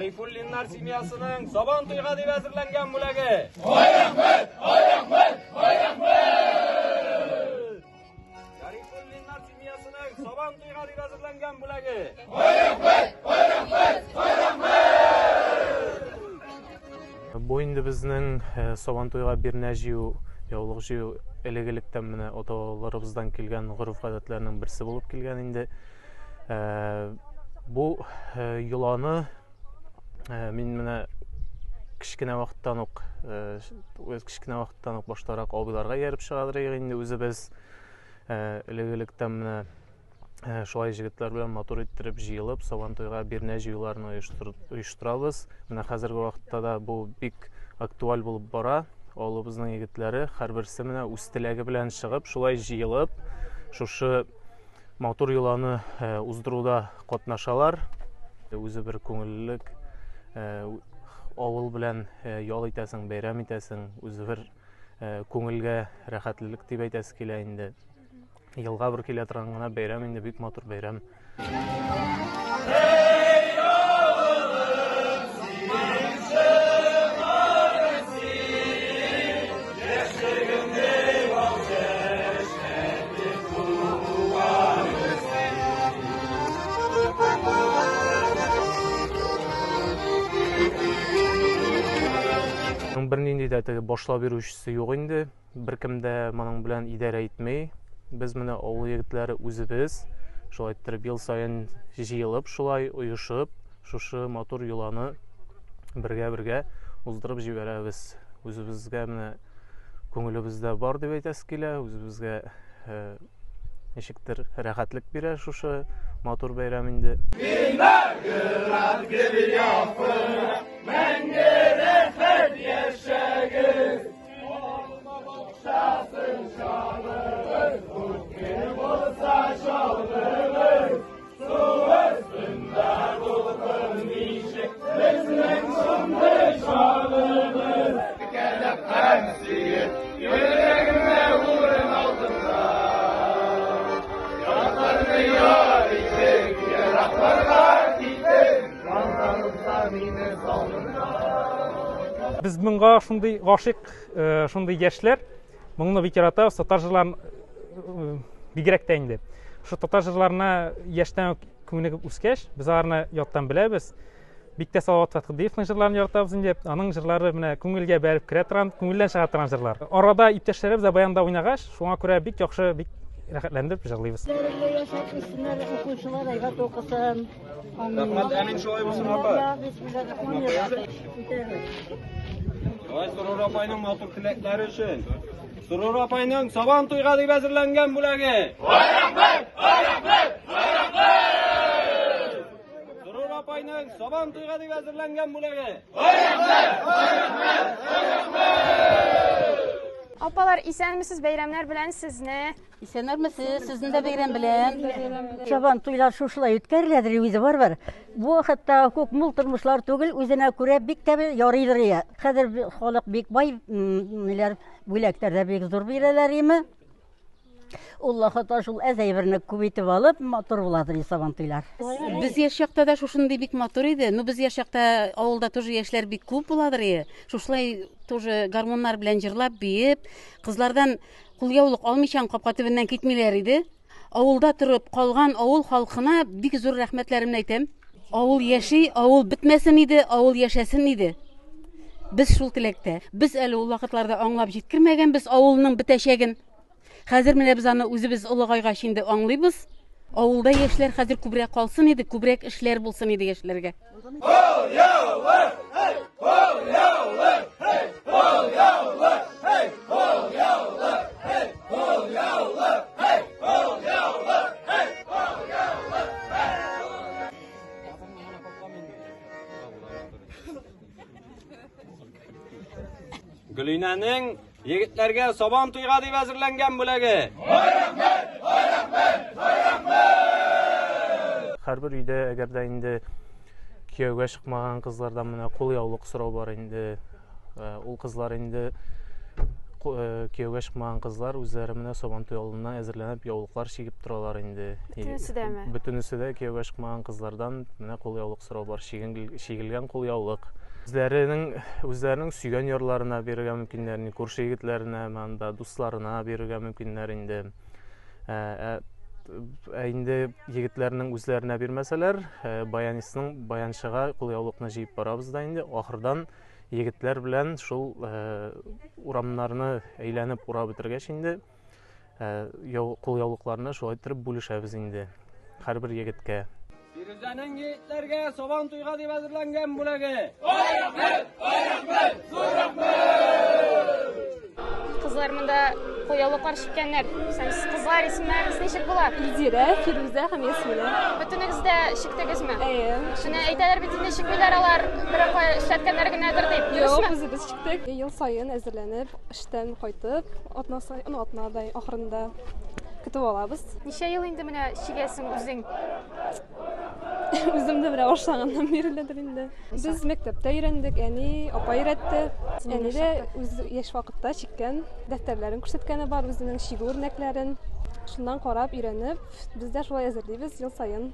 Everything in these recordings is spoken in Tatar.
Гарифуллиннар семьясының Сабан туйга дип әзерләнгән бүләге. Гарифуллиннар семьясының Сабан туйга дип әзерләнгән бүләге. Бу инде безнең Сабан туйга бирнә җыю, яулык җыю элек-электән менә ата-бабаларыбыздан килгән гореф-гадәтләрнең берсе булып килгән инде. Бу йоланы мин менә кечкенә вакыттан ук, кечкенә вакыттан ук баштарак абыйларга ияреп чыгадыр идек инде үзебез. Элек-электән менә шулай җегетләр белән матур иттереп җыелып, Сабантуйга бирнә җыюларны оештырабыз. Менә хәзерге вакытта да бу бик актуаль булып бара. Авылыбызның егетләре һәрберсе менә үз теләге белән чыгып, шулай җыелып, шушы матур йоланы уздыруда катнашалар. Үзе бер күңеллелек, авыл белән ял итәсең, бәйрәм итәсең, үзе бер күңелгә рәхәтлелек дип әйтәсе килә инде. Елга бер килә торган гына бәйрәм инде, бик матур бәйрәм. Бернинди дә теге башлап йөрүчесе юк инде. Беркем дә моның белән идарә итми. Без менә авыл егетләре үзебез шулай иттереп ел саен җыелып, шулай оешып, шушы матур йоланы бергә-бергә уздырып җибәрәбез. Үзебезгә менә күңелебездә бар дип әйтәсе килә, үзебезгә э, ничектер рәхәтлек бирә шушы матур бәйрәм инде. Мәңге рәхәт яшәгез! Без моңга шундый гашыйк, шундый яшьләр, моңны бик яратабыз, татар җырларын бигрәк тә инде. Шул татар җырларына яшьтән үк күнегеп үскәч, без аларны яттан беләбез. Бик тә Салават Фәтхетдиевның җырларын яратабыз инде. Аның җырлары менә күңелгә бәреп керә торган, күңелдән чыга торган җырлар. Арада иптәшләребез дә баянда уйнагач, шуңа күрә бик яхшы, бик рәхәтләндереп җырлыйбыз. Яшәп үссеннәр, укучылар әйбәт укысын. Рәхмәт, әмин шулай булсын, апа. Давай Сорур апайның матур теләкләре өчен. Сорур апайның Сабан туйга дип әзерләнгән бүләге. Сорур апайның Сабан туйга дип әзерләнгән бүләге. Апалар, исәнмесез, бәйрәмнәр белән сезне. Исәннәрмесез, сезне дә бәйрәм белән. Сабан туйлар шушылай үткәреләдер үзе барыбер. Бу вакытта күп мул тормышлар түгел, үзенә күрә бик тә ярыйдыр я. Хәзер халык бик бай, ниләр, бүләкләр дә бик зур бирәләр име. Ул вакытта шул әз әйберне күп итеп алып, матур буладыр сабан туйлар. Без яшь чакта да шушындый бик матур иде. Ну, без яшь чакта авылда тоже яшьләр бик күп буладыр иде. Шушылай тоже гармуннар белән җырлап, биеп, кызлардан Кулъяулык алмыйчан капка төбеннән китмиләр иде. Авылда торып калган авыл халкына бик зур рәхмәтләремне әйтәм. Авыл яши, авыл бетмәсен иде, авыл яшәсен иде. Без шул теләктә. Без әле ул вакытларда аңлап җиткермәгәнбез авылның бетәчәген. Хәзер менә без аны үзебез олыгайгач инде аңлыйбыз. Авылда яшьләр хәзер күбрәк калсын иде, күбрәк эшләр булсын иде яшьләргә. Гөлинәнең егетләргә Сабан туйга дип әзерләнгән бүләге. Һәрбер өйдә, әгәр дә инде кияүгә чыкмаган кызлардан менә кулъяулык сорау бар инде. Ул кызлар инде Кияүгә чыкмаган кызлар үзләре менә Сабантуй алдыннан әзерләнеп яулыклар чигеп торалар инде. Бөтенесе дәме? Бөтенесе дә кияүгә чыкмаган кызлардан менә кулъяулык сорау бар, чигелгән кулъяулык. Үзләренең үзләренең сөйгән ярларына бирергә мөмкиннәр, инде күрше егетләренә, монда дусларына бирергә мөмкиннәр инде. Ә, ә инде егетләрнең үзләренә бирмәсәләр, баянистның баянчыга кулъяулыкны җыеп барабыз да инде ахырдан егетләр белән шул урамнарны әйләнеп урап бетергәч инде кулъяулыкларны шулай иттереп бүлешәбез инде һәрбер егеткә. Фирүзәнең егетләргә Сабан туйга дип әзерләнгән бүләге. Кызлар монда кулъяулыклар чиккәннәр. Сез кызлар, исемнәрегез ничек була? Илзирә, Фирүзә һәм Ясминә. Бөтенегез дә чиктегезме? Әйе. Менә әйтәләр бит инде чикмиләр алар, берәр кая эшләткәннәр генәдер дип. Юк, Дөресме? үзебез чиктек. Ел саен әзерләнеп, эштән кайтып, атна саен, ну, атнадай ахырында көтеп алабыз. Ничә ел инде менә чигәсең үзең? Үзем дә менә башлаганнан бирледер инде. Без мәктәптә өйрәндек, әни, апа өйрәтте. Әни дә үз яшь вакытта чиккән дәфтәрләрен күрсәткәне бар, үзенең чигү үрнәкләрен. Шуннан карап, өйрәнеп, без дә шулай әзерлибез ел саен.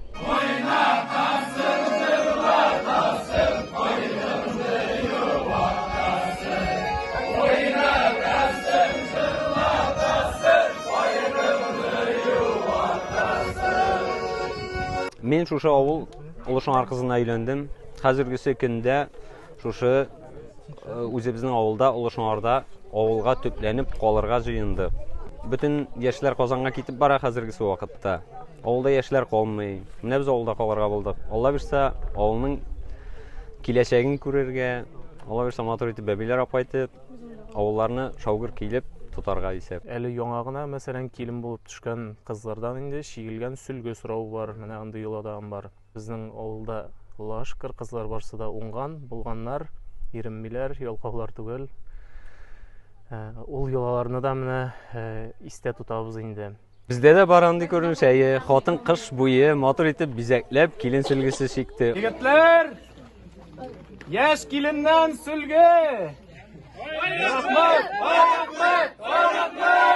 Мин шушы авыл Олы Шыңар кызына өйләндем. Хәзергесе көндә шушы үзебезнең авылда, Олы Шыңарда авылга төпләнеп калырга җыендык. Бөтен яшьләр Казанга китеп бара хәзергесе вакытта. Авылда яшьләр калмый. Менә без авылда калырга булдык. Алла бирсә, авылның киләчәген күрергә, Алла бирсә, матур итеп бәбиләр алып кайтып, авылларны шаугыр килеп тотарга исәп. Әле яңа гына, мәсәлән, килен булып төшкән кызлардан инде чигелгән сөлге сорау бар, менә андый йола да бар. Безнең авылда Аллага шөкер, кызлар барсы да уңган, булганнар, иренмиләр, ялкаулар түгел. Ул йолаларны да менә истә тотабыз инде. Бездә дә бар андый күренеш, әйе, хатын кыш буе матур итеп бизәкләп килен сөлгесе чикте. Егетләр, яшь киленнән сөлге! Рәхмәт, рәхмәт, рәхмәт!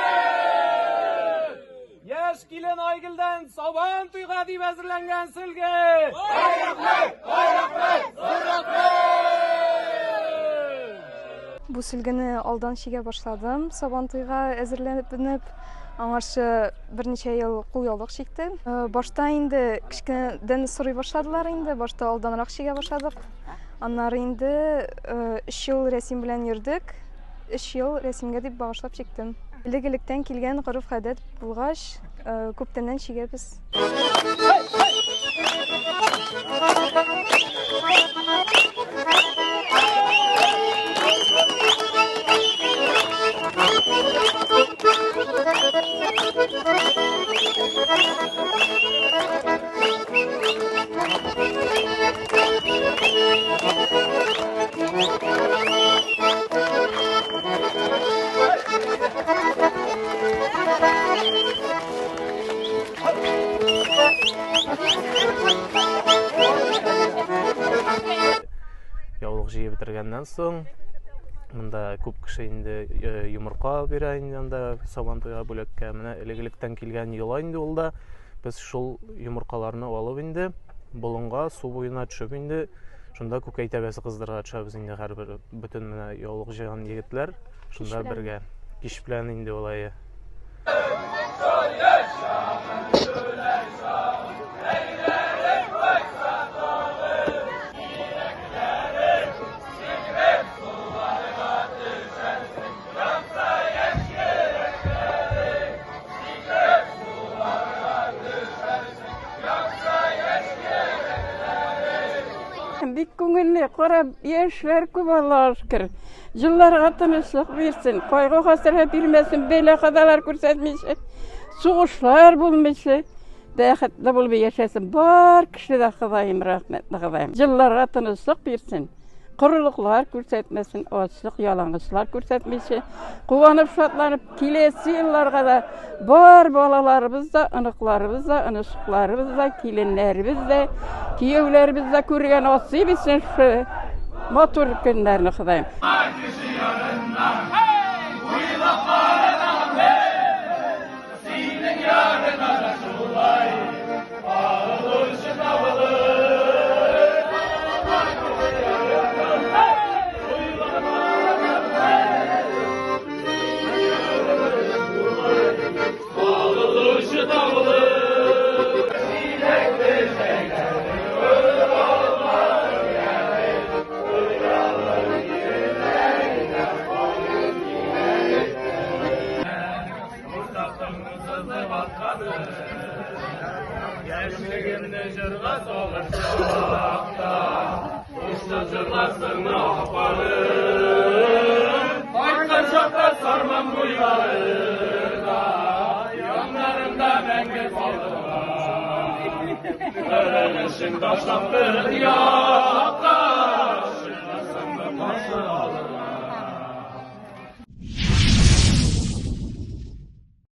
Яшь килен Айгөлдән Сабан туйга дип әзерләнгән сөлге! Рәхмәт, рәхмәт, рәхмәт! Бу сөлгене алдан чигә башладым, Сабан туйга әзерләнеп. Аңарчы берничә ел кулъяулык чиктем. Башта инде кечкенәдән сорый башладылар инде, башта алданрак чигә башладык. Аннары инде 3 ел рәсем белән йөрдек. 3 ел рәсемгә дип багышлап чиктем. Элек-электән килгән гореф-гадәт булгач, күптәннән чигәбез. Яулык җыеп бетергәннән соң, монда күп кеше инде йомырка бирә инде анда Сабан туйга бүләккә. Менә элек-электән килгән йола инде ул да. Без шул йомыркаларны алып инде болынга, су буена төшеп инде шунда күкәй тәбәсе кыздырырга төшәбез инде һәрбер бөтен менә яулык җыйган егетләр шунда бергә. Кич белән инде алай. Бик күңелле, карап, яшьләр күп, Аллага шөкер. Җылларга тынычлык бирсен, кайгы-хәсрәт бирмәсен, бәла-казалар күрсәтмичә, сугышлар булмыйча, бәхетле булып яшәсен. Бар кеше дә Ходаем, рәхмәтле Ходаем. Җылларга тынычлык бирсен. Корылыклар күрсәтмәсен, ачлык, ялангачлар күрсәтмичә, куанып, шатланып, киләсе елларга да бар балаларыбыз да, оныкларыбыз да, онычыкларыбыз да, киленнәребез дә, кияүләребез дә күргән насыйп итсен шушы матур көннәрне Ходаем. Кеше ярыннан, һей! Уйлап карасам бер, синең ярыңа да шулай кагылучы табылыр. Кагылучы табылыр. Җиләкле җәйләрнең Яшьлегемне җырга салыр чакта, Кушты җырларсың апарым. Кайткан чакта Сарман буйларында, Яннарымда мәңге калдылар. Кырын эшен ташлап кыр якка.